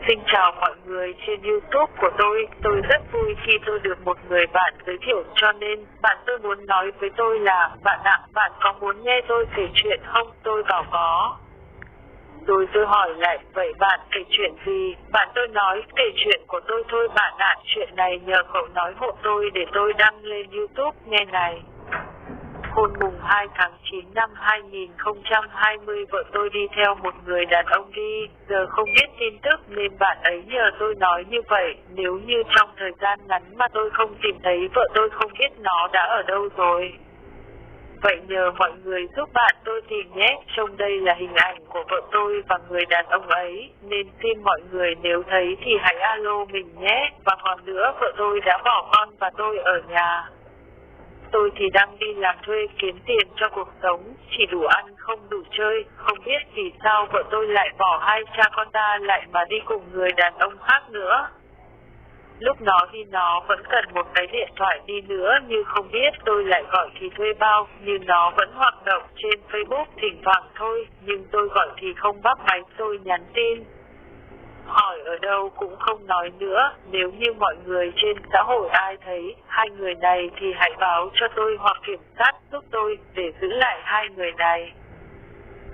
Xin chào mọi người trên YouTube của tôi. Tôi rất vui khi tôi được một người bạn giới thiệu cho nên bạn tôi muốn nói với tôi là bạn ạ, bạn có muốn nghe tôi kể chuyện không? Tôi bảo có. Rồi tôi hỏi lại, vậy bạn kể chuyện gì? Bạn tôi nói, kể chuyện của tôi thôi bạn ạ, chuyện này nhờ cậu nói hộ tôi để tôi đăng lên YouTube nghe này. Hôm mùng hai tháng chín năm hai nghìn không trăm hai mươi, vợ tôi đi theo một người đàn ông đi, giờ không biết tin tức nên bạn ấy nhờ tôi nói như vậy. Nếu như trong thời gian ngắn mà tôi không tìm thấy vợ tôi, không biết nó đã ở đâu rồi. Vậy nhờ mọi người giúp bạn tôi tìm nhé. Trong đây là hình ảnh của vợ tôi và người đàn ông ấy, nên xin mọi người nếu thấy thì hãy alo mình nhé. Và còn nữa, vợ tôi đã bỏ con và tôi ở nhà. Tôi thì đang đi làm thuê kiếm tiền cho cuộc sống, chỉ đủ ăn không đủ chơi, không biết vì sao vợ tôi lại bỏ hai cha con ta lại mà đi cùng người đàn ông khác nữa. Lúc nó đi nó vẫn cần một cái điện thoại đi nữa, như không biết tôi lại gọi thì thuê bao, như nó vẫn hoạt động trên Facebook thỉnh thoảng thôi, nhưng tôi gọi thì không bắt máy, tôi nhắn tin hỏi ở đâu cũng không nói nữa. Nếu như mọi người trên xã hội ai thấy hai người này thì hãy báo cho tôi hoặc kiểm sát giúp tôi để giữ lại hai người này.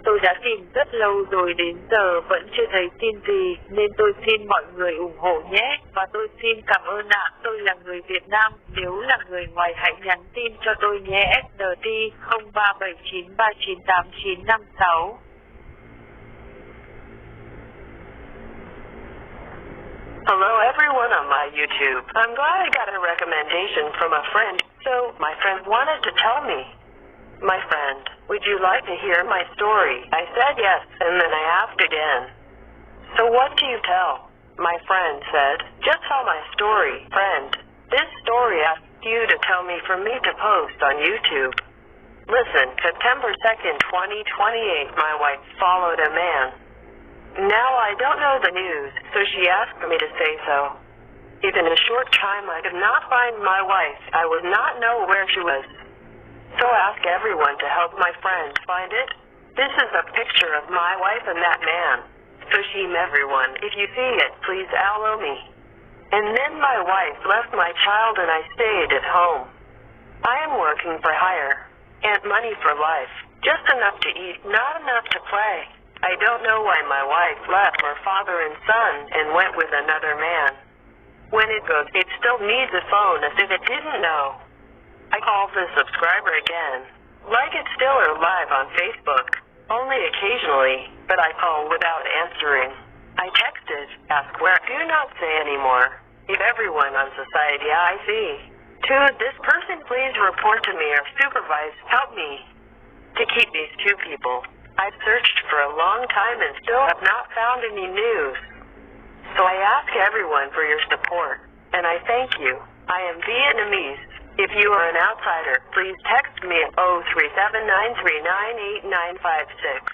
Tôi đã tìm rất lâu rồi đến giờ vẫn chưa thấy tin gì nên tôi xin mọi người ủng hộ nhé. Và tôi xin cảm ơn ạ. Tôi là người Việt Nam. Nếu là người ngoài hãy nhắn tin cho tôi nhé. S D T không ba bảy chín ba chín tám chín năm sáu. Hello everyone on my YouTube. I'm glad I got a recommendation from a friend. So my friend wanted to tell me. My friend, would you like to hear my story? I said yes, and then I asked again. So what do you tell? My friend said, just tell my story. Friend, this story asks you to tell me for me to post on YouTube. Listen, September second, twenty twenty-eight, my wife followed a man. Now I don't know the news, so she asked me to say so. If in a short time I could not find my wife, I would not know where she was. So ask everyone to help my friend find it. This is a picture of my wife and that man. So shame everyone, if you see it, please alo me. And then my wife left my child and I stayed at home. I am working for hire. And money for life. Just enough to eat, not enough to play. I don't know why my wife left her father and son and went with another man. When it goes, it still needs a phone as if it didn't know. I call the subscriber again. Like it's still alive on Facebook. Only occasionally, but I call without answering. I texted, ask where, do not say anymore. If everyone on society I see. To this person, please report to me or supervise, help me to keep these two people. I've searched for a long time and still have not found any news. So I ask everyone for your support, and I thank you. I am Vietnamese. If you are an outsider, please text me at oh three seven nine three nine eight nine five six.